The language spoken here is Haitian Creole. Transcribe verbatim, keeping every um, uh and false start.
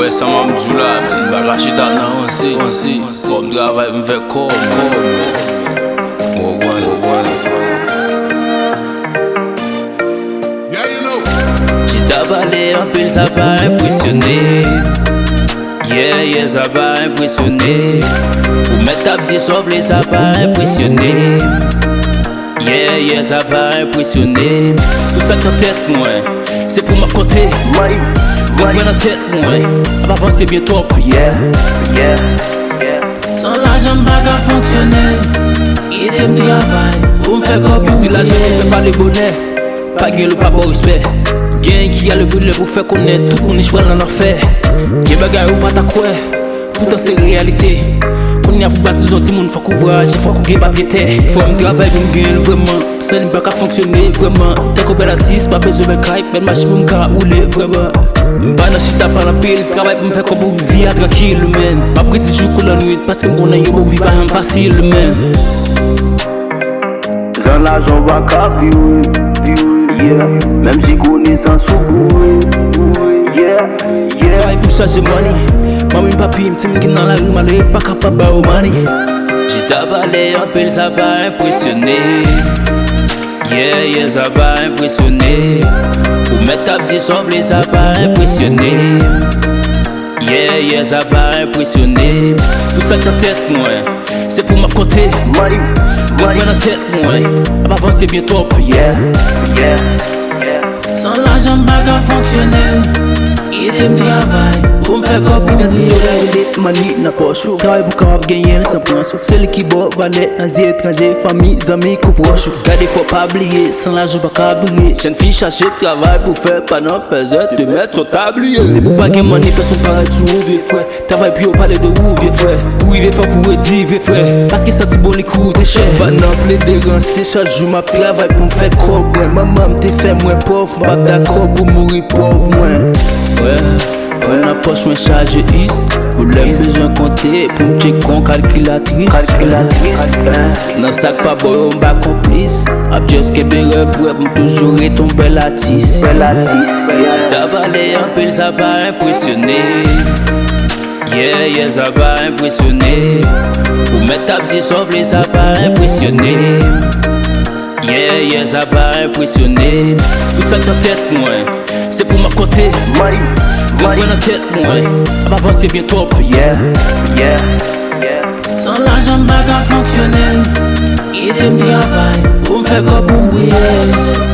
Sa m ap di w la, men m pa ka chita nan ranse, ranse. Fò m travay pou m fè kòb, kòb. Ou konprann, ou konprann. Chita pale anpil, sa pa enpresyone. Yeah, yeah, sa pa enpresyone. Ou mèt ap di sa w vle, sa pa enpresyone. Yeah, yeah, sa pa enpresyone m. Tout sa k nan tèt mwen, se pou m ap konte. Mwen pran nan tèt mwen, ap avanse byen twòp, yeah. San lajan m pa ka fonksyone. Kite m travay pou m fè kòb. Yo di lajan pou fè pale bonè. Pa gen lè w pa ba w respè. Gen ki ale brule pou fè konnen tout moun ich pral nan lanfè. Gen bagay ou pa ta kwè. Poutan se reyalite. Kounye a pou batize yon timoun fòk ou vwayaje, fòk ou gen papye tè. Fò m travay pou m gen l vrèman. San li m pa ka fonksyone vrèman. Tankou bèl atis, pa bezwen bèl kay, bèl machin pou m ka woule vrèman. M pa nan chita pale anpil, travay pou m fè kòb pou vi a trankil, men. M ap redi jou kou lannwit, paske m konnen yon bon vi pa janm fasil, men. San lajan w pa ka viv, yeah. Menm si konesans ou boure, yeah, yeah. Travay pou chaje money. Manmi, papi m, timoun ki nan lari, malere pa kapab ba yo money. Chita pale anpil, sa pa enpresyone. Yeah, yeah, sa pa enpresyone. Ou mèt ap di sa w vle, sa pa enpresyone. Yeah, yeah, sa pa enpresyone. Tout sa k nan tèt mwen, se pou m ap konte. Mwen pran nan tèt mwen, ap avanse byen twòp, yeah. San lajan m pa ka fonksyone. Kite m travay pou m fè kòb pou m viv. Idantite w la rele money nan pòch ou. Travay pou w kapab genyen l san pran sou. Se li ki ba w valè nan zye etranje, fanmi, zanmi kou pwòch ou. Gade fò w pa bliye, san lajan w pa ka briye. Jèn fi chache travay pou fè pa nan fèzè, te mèt sou tabliye. Depi w pa gen money, pèsonn pa rèd sou ou, vye frè. Travay pou yo pale de ou, vye frè. Pou rive fò pou redi, vye frè. Paske santi bon li koute chè. Pa nan plede ranse, chak jou m ap travay pou m fè kòb mwen. Manman m te fè mwen pòv, m p ap dakò pou mouri pòv mwen. Wè, mwen nan pòch mwen chaje is. Pou lè m bezwen konte, pou m tchek kon kalkilatris. Nan sa k pa bon yo, m pa konplis. M ap just kenbe rèv pou m toujou ret yon bèl atis. Chita pale anpil, sa pa enpresyone. Yeah, yeah, sa pa enpresyone. Ou mèt ap di sa w vle, sa pa enpresyone. Yeah, yeah, sa pa enpresyone. Tout sa k nan tèt mwen, se pou m ap konte. Mwen pran nan tèt mwen, ap avanse byen twòp, yeah. San lajan m pa ka fonksyone. Kite m travay pou m fè kòb pou m priye.